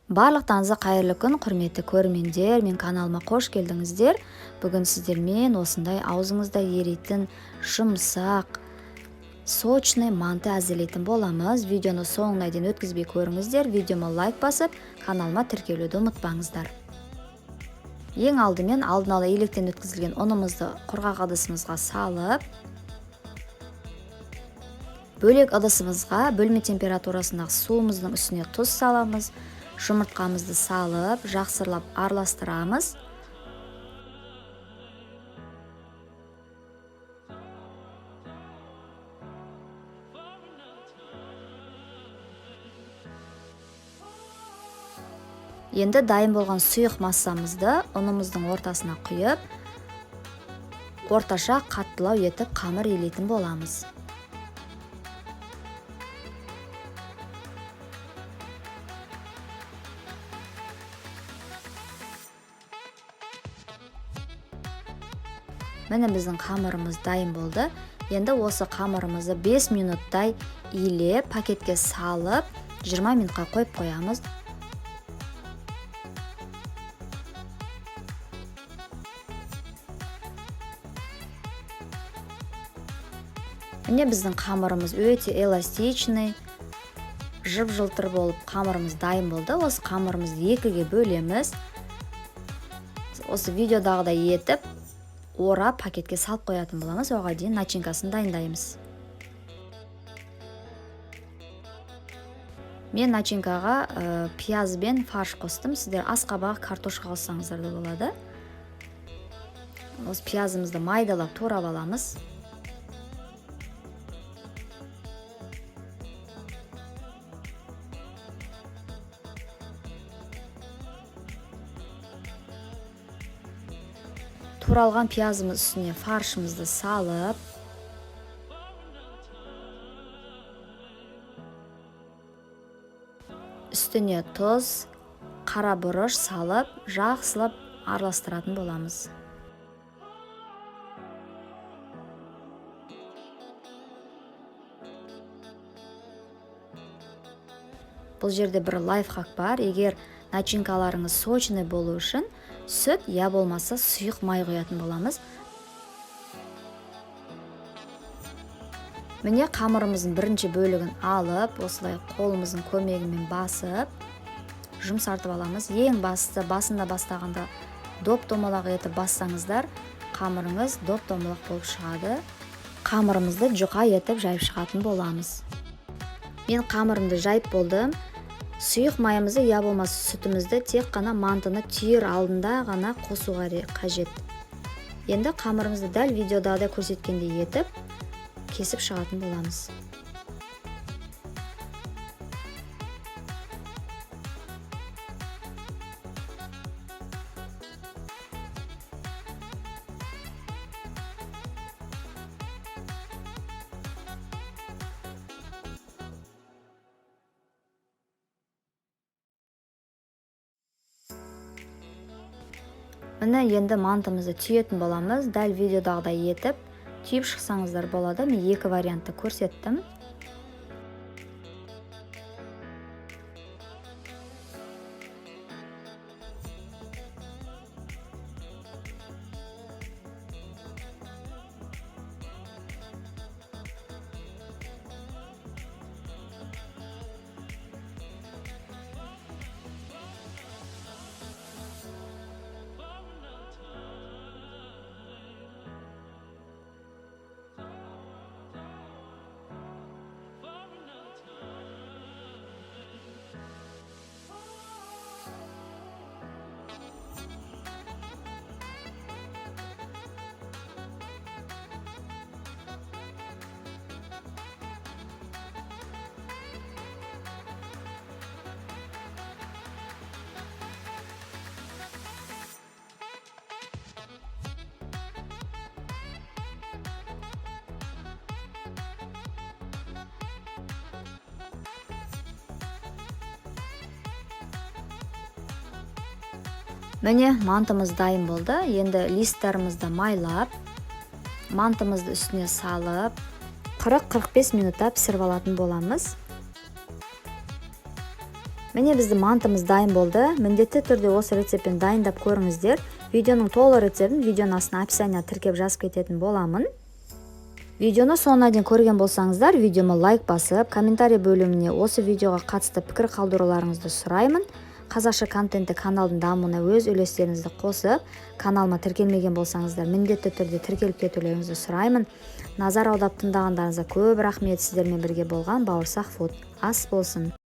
Барлықтарыңызға қайырлы күн, құрметті көрермендер, мен каналыма қош келдіңіздер. Бүгін сіздермен осындай аузыңызда еритін жұмсақ, сочный манты әзірлейтін боламыз. Видеоны соңына дейін өткізбей көріңіздер. Видеома лайк басып, каналыма тіркелуді ұмытпаңыздар. Ең алдымен алдын ала електен өткізілген ұнымызды құрғақ ыдысымызға салып, бөлек ыдысымызға бөлме температурасындағы суымыздың үстіне тұз саламыз. Жұмыртқамызды салып, жақсылап араластырамыз. Енді дайын болған сұйық массамызды ұнымыздың ортасына құйып, орташа қаттылау етіп қамыр илейтін боламыз. Міне біздің қамырымыз дайын болды. Енді осы қамырымызды 5 минуттай илеп, пакетке салып, 20 минутқа қойып қоямыз. Міне біздің қамырымыз өте эластичный, жып-жылтыр болып қамырымыз дайын болды. Осы қамырымызды екіге бөлеміз. Осы видеодағыдай етіп орап пакетке салып қоятын боламыз. Оған дейін начинкасын дайындаймыз. Мен начинкаға пияз бен фарш қостым. Сіздер асқабақ, картошка қоссаңыздар да болады. Осы пиязымызды майдалап турап аламыз. Туралған пиязымыз үстіне фаршымызды салып, үстіне тұз, қара бұрыш салып, жақсылап араластыратын боламыз. Бұл жерде бір лайфхак бар. Егер начинкаларыңыз сочный болу үшін сүт, я болмаса сұйық май құятын боламыз. Міне қамырымыздың бірінші бөлігін алып, осылай қолымыздың көмегімен басып, жұмсартып аламыз. Ең бастысы, басында бастағанда доп-домалақ етіп бассаңыздар, қамырыңыз доп-домалақ болып шығады. Қамырымызды жұқа етіп жайып шығатын боламыз. Мен қамырымды жайып болдым. Сұйық майымызды, я болмаса сүтімізді тек қана мантыны түйір алдында ғана қосуға қажет. Енді қамырымызды дәл видеодағыдай көрсеткендей етіп кесіп шығатын боламыз. Міне енді мантымызды түйетін боламыз. Дәл видеодағыдай етіп түйіп шықсаңыздар болады. Мен екі вариантты көрсеттім. Міне мантымыз дайын болды. Енді листтарымызды майлап, мантымызды үстіне салып, 40-45 минутта пісіріп алатын боламыз. Міне, біздің мантымыз дайын болды. Міндетті түрде осы рецептпен дайындап көріңіздер. Видеоның толық рецептін видеоның астына, описание тіркеп, жазып кететін боламын. Видеоны соңына дейін көрген болсаңыздар, видеома лайк басып, комментарий бөліміне осы видеоға қатысты пікір қалдыруларыңызды сұраймын. Қазақша контентті каналдың дамуына өз үлестеріңізді қосып, каналыма тіркелмеген болсаңыздар, міндетті түрде тіркеліп кетулеріңізді сұраймын. Назар аударып тыңдағандарыңызға көп рахмет. Сіздермен бірге болған Бауырсақ Фуд. Ас болсын!